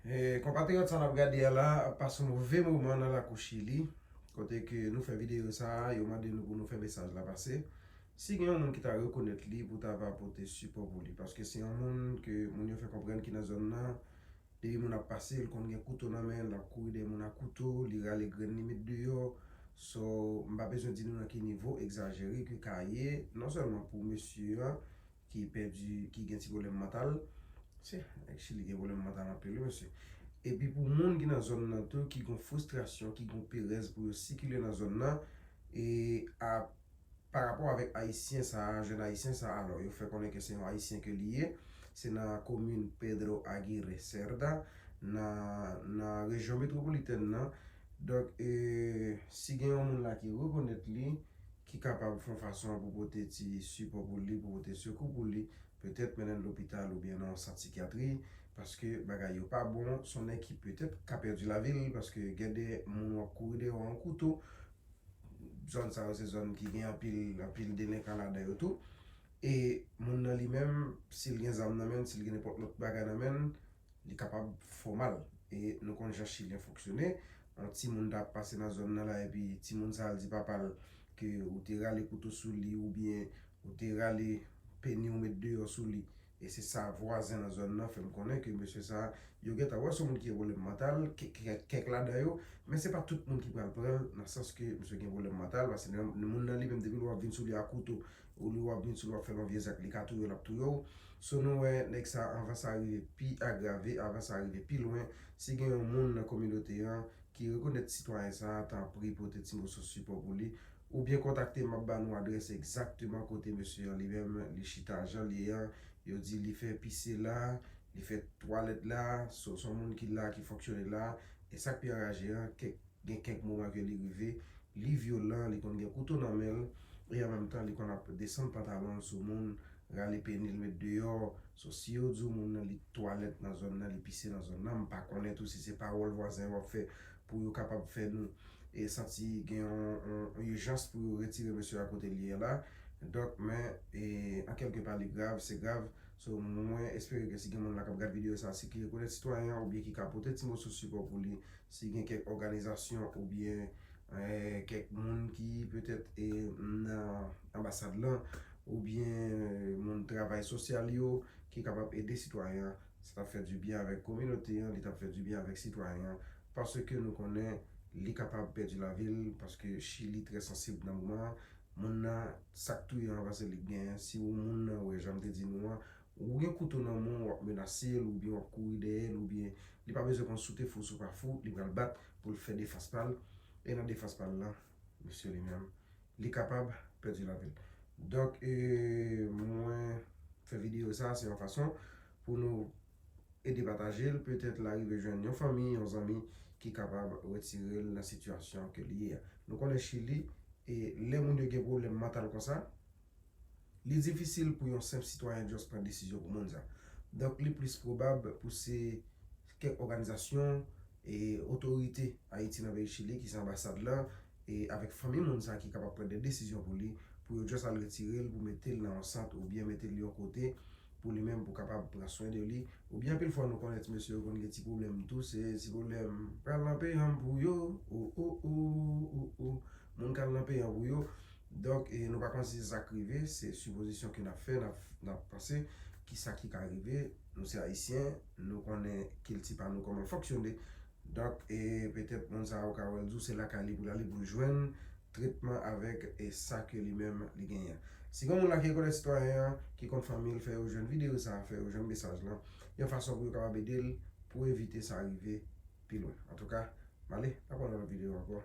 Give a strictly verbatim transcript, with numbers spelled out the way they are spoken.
E, konpatriyòt, sa n ap gade a la ap pase yon move moman nan lakou Chili, kote ke nou fè videyo sa a, yo mande nou pou nou fè mesaj la pase. Si gen yon moun ki ta rekonèt li pou ta va pote sipò pou li, paske se yon moun ke moun yo fè konprann ki nan zòn nan, depi moun ap pase, li konn gen kouto nan men l, l ap kouri dèyè moun ak kouto, li rale grenn li met deyò. So, m pa bezwen di nou nan ki nivo egzajere ke ka ye, non sèlman pou mesye an, ki pèdi, ki gen ti pwoblèm mantal. Se, nèg Chili gen pwoblèm mantal anpil, wi, mesye. Epi pou moun ki nan zòn nan tou, ki gon fristrasyon, ki gon perèz pou yo sikile nan zòn nan, e a, pa rapò avèk Ayisyen sa a, jèn Ayisyen sa a, alò, yo fè konnen ke se yon Ayisyen ke li ye. Se nan komin Pedro Aguirre Cerda, nan, nan rejyon metwopolitèn nan. Donk, e, si gen yon moun la ki rekonèt li, ki kapab fè yon fason pou pote ti sipò pou li, pou pote sekou pou li, petèt mennen l lopital oubyen nan yon sant sikyatri, paske bagay yo pa bon, se yon nèg ki petèt ka pèdi lavi l, paske gen de moun w ap kouri dèyè w a yon kouto, zòn sa yo se zòn ki gen anpil, anpil delenkan ladan yo tou, e moun nan li menm, si l gen zam nan men l, si l gen nenpòt lòt bagay nan men l, li kapab fè w mal. E nou konn jan Chili an fonksyone. Yon timoun ta ap pase nan zòn nan la, epi timoun sa al di papa l ke ou te rale kouto sou li, oubyen ou te rale peni w met deyò sou li. E se sa vwazen nan zòn nan fè m konnen ke mesye sa a, yo gentan wè se yon moun ki gen pwoblèm mantal, kè-, kè-, kèk ladan yo, men se pa tout moun ki pral pran l, nan sans ke mesye gen pwoblèm mantal, paske nan, moun nan li menm, depi l wè w ap vin sou li ak kouto, ou li w ap vin sou li w ap fè l yon vye zak, li ka touye w, l ap touye w. So nou wè nèg sa, anvan sa rive pi agrave, anvan sa rive pi lwen, si gen yon moun nan kominote an ki rekonèt sitwayen sa a, tanpri pote ti moso sipò pou li, oubyen kontakte m, m ap ba nou adrès egzakteman kote mesye an li menm, li chita jan l ye an, yo di li fè pise la, li fè twalèt la, so, se yon moun ki la, ki fonksyone la, e sa k pi anraje an, kèk gen kèk moman ke li rive, li vyolan, li konn gen kouto nan men l, e an menm tan, li konn ap desann pantalon l sou moun, rale peni l met deyò. So, si yo di w moun nan li twalèt nan zòn nan, li pise nan zòn nan, m pa konnen tou si se pawòl vwazen yo ap fè pou yo kapab fè nou, e, santi gen yon, yon, yon ijans pou yo retire mesye a kote l ye a la. Donk, men, e, an kèlke pa li grav, se grav. So, mwen espere ke si gen moun la k ap gad videyo sa a, si ki rekonèt sitwayen an oubyen ki ka pote ti moso sipò pou li, si gen kèk òganizasyon oubyen, eh, kèk moun ki petèt, eh, nan anbasad lan, oubyen, eh, moun travay sosyal yo ki kapab ede sitwayen an, sa t ap fè dibyen avèk kominote an, li t ap fè dibyen avèk sitwayen an, paske nou konnen li kapab pèdi lavi l, paske Chili trè sansib nan moman an. Moun nan, sa k touye anvan se li k genyen. Si ou moun nan wè, jan m te di nou an, ou gen kouto nan men w, w ap menase l, oubyen w ap kouri dèyè l, oubyen li pa bezwen konn si w te fou, si w pa fou, li pral bat pou l fè defans pa l. E nan defans pa l lan, mesye li menm, li kapab pèdi lavi l. Donk, e, mwen fè videyo sa, se yon fason pou nou ede pataje l, petèt l a rive jwenn yon fanmi, yon zanmi ki kapab retire l nan sitiyasyon ke li ye a. Nou konnen Chili, e lè moun yo gen pwoblèm mantal konsa, li difisil pou yon senp sitwayen just pran desizyon pou moun sa. Donk, li plis pwobab pou se kèk òganizasyon e otorite Ayiti nan peyi Chili, ki se anbasad lan, e avèk fanmi moun sa ki kapab pran de desizyon pou li, pou yo just al retire l, pou mete l nan yon sant, oubyen mete l yon kote, pou li menm, pou kapab pran swen de li. Oubyen anpil fwa nou konnen ti mesye yo konn gen ti pwoblèm tou, se ti pwoblèm pral nan peyi an pou yo, o, o, o, o, o. Moun k al nan peyi an pou yo. Donk, e, nou pa konn si se sa k rive, se sipozisyon ke n ap fè, n ap, n ap panse ki sa ki ka rive. Nou se Ayisyen, nou konnen kilti pa nou, kòman l fonksyone. Donk, e, petèt moun sa yo ka wè l di w se lakay li pou l ale pou l jwenn tretman avèk, e, sa ke li menm li genyen. Si gen moun la ki rekonèt sitwayen an, ki konn fanmi l, fè yo jwenn videyo sa a, fè yo jwenn mesaj lan, yon fason pou yo kapab ede l, pou evite sa rive pi lwen. Antouka, m ale, n ap wè nan lòt videyo ankò.